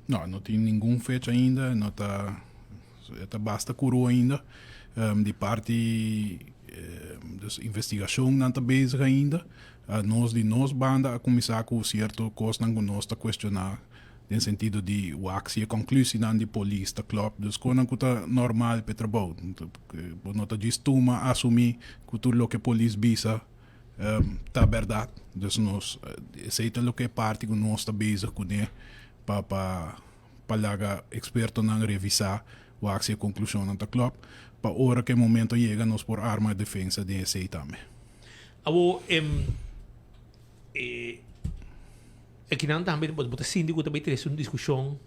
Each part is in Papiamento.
No, no tin ningun fecha ainda, no ta ta basta kuru ainda. Di parti dus investigacion nan ta bezig ainda. Nos di nos banda a cuminsa cu cierto cosnan cu nos ta cuestiona den sentido di wak si e conclusienan di polis ta klop. Dus cosnan cu ta normal p'e trabou. Bo no ta djis tuma asumi cu tur loke polis bisa ta berdad. Dus nos esey ta loke e parti cu nos ta bezig cune pa pa pa laga expertonan revisa wak si e conclusionnan ta klop pa ora cu e momento yega nos por arma e defensa den esey tambe. Awor e akinan tambe bo ta sinti cu ta bay trece un discusion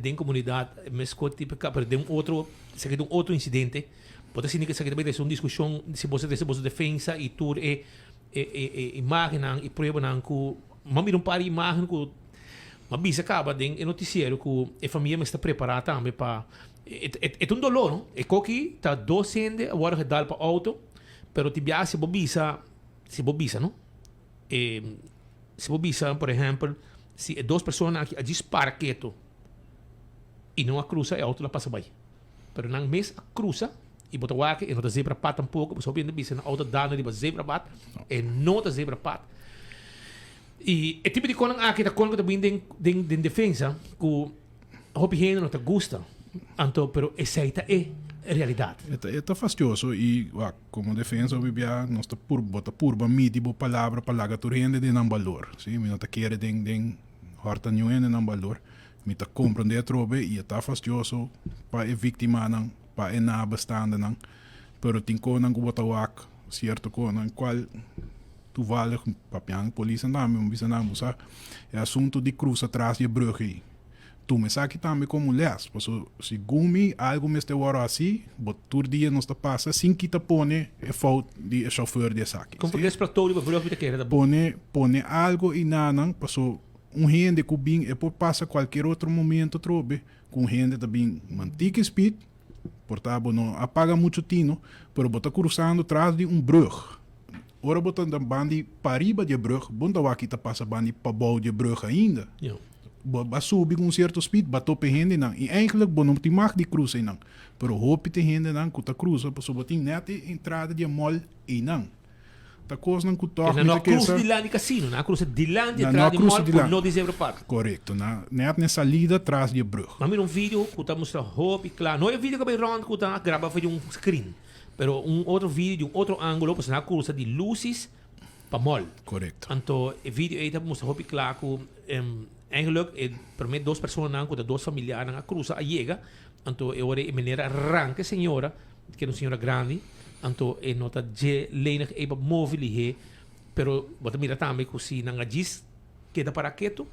den comunidad mescos tipo pero den un otro esaki ta un otro incidente bo ta sinti cu esaki ta bay trece un discusion si bo ta trece boso defensa y tur e e imagennan y pruebanan cu m'a mira un par di imagen cu m'a bisa caba den e noticiero cu e famia mester prepara tambe pa e ta un dolor no e koki ta dos hende a worde gedal pa auto pero tin biaha si bo bisa si bo bisa no e si bo bisa por ehempel si e dos persona aki a djis para keto y no a crusa e auto lo a pasa bay pero nan mes a crusa y bo ta wak e no ta zebra pad tampoco pasobra hopi hende bisa nan auto dal riba zebra pad e no ta zebra pad y e tipo di konan aki ta kon ku ta bin den den den defensa ku hopi hende no ta gusta anto pero esei ta e realidad. E ta e ta fastioso y wak como defensa hopi bia nos ta pur bo ta purba midi bo palabra pa laga tur hende den nan balor si mi no ta kere den den horta niun hende nan balor mi ta comprende atrobe y e ta fastioso pa e victimanan pa e nabestaandenan pero tin konan ku bo ta wak cierto konan cual toevallig papian polisnan tambe mi bisa nan bo sa e asunto di crusa tras di e brug ei tuma esaki tambe como les paso segun mi algo mester wòrdu hasi bo tur dia nos ta pasa sin kita pone e fout di e chauffeur di esaki Como porque explotó riba brug mi ta kere ta pone pone algo einanan paso un hende ku bin e por pasa cualkier otro momento atrobe ku un hende ta bin mantik e speed por ta bo no a paga mucho tino pero bo ta cruzando tras di un brug ora bo ta na bandi pariba di e brug bo no ta wak ki ta pasa bandi pabou di e brug ainda bo a subi ku un cierto speed bo a topa e hendenan y eigenlijk bo no tin mag di cruza einan pero hopi tin hendenan ku ta cruza pasobra bo tin net e entrada di e mall einan. Ta kosnan ku tòg mi ta kesa. Na no a krusa dilanti kasino, nan a krusa dilanti entrada di mall ku no di Zebra Park. Korekto, na nèt na e salida tras di e brug. Mi a mira un video ku ta mustra hopi kla, no e video ku a bai rònt ku ta graba for di un screen, pero un otro video di un otro angulo pasobra nan a krusa di Lucy's pa mall. Korekto. Anto e video ei ta mustra hopi kla ku eigenlijk e promé dos personanan ku ta dos familiarnan a krusa a yega, anto e ora e meneer a ranka e señora, Ke un señora grandi, anto e no ta dje lenig ei pa move lihé, pero bo ta mira tambe ku si nan a djis keda pará ketu,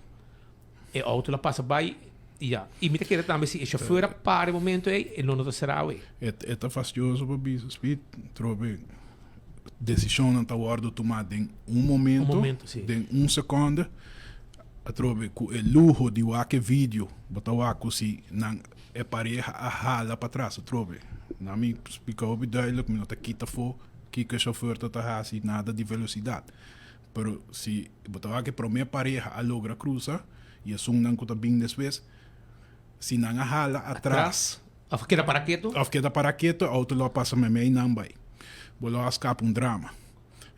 e outo lo a pasa bai i ya. I mi ta kere tambe si e shofùr a para e momento ei, e no no ta será awe. E ta fastioso pa bisa, Speed, trobe desishonnan ta wòrdu tumá den un momento, Un momento, si. den un sekònde. Atrobe ku e luho di wak e video, bo ta wak ku si nan E pareha a hala patras atrobe. Na mi splika hopi duidelijk, mi no ta kita afó kiko e chauffeur ta ta hasi, nada di velocidad. Pero si bo ta wak e prome pareha a logra cruza y esunnan cu ta bin despues, si nan a hala atras, Of keda para keto. Of keda para keto, e auto lo a pasa memey nan bay. Bo lo a scapa un drama.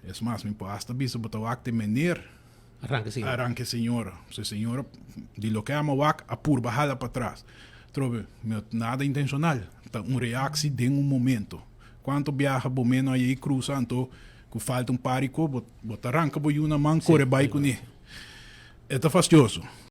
Es mas, mi por hasta bisa bo ta wak te meneer Arranca señora. Arranca señora. Se señora di loke ama wak a purba hala patras. Trobe, no nada intencional. Ta un reactie den un momento. Cuanto biaha bo meno a yei cruza anto cu falta un par y co bo, bo ta ranca bo yu na man core bay cune. E ta fastioso.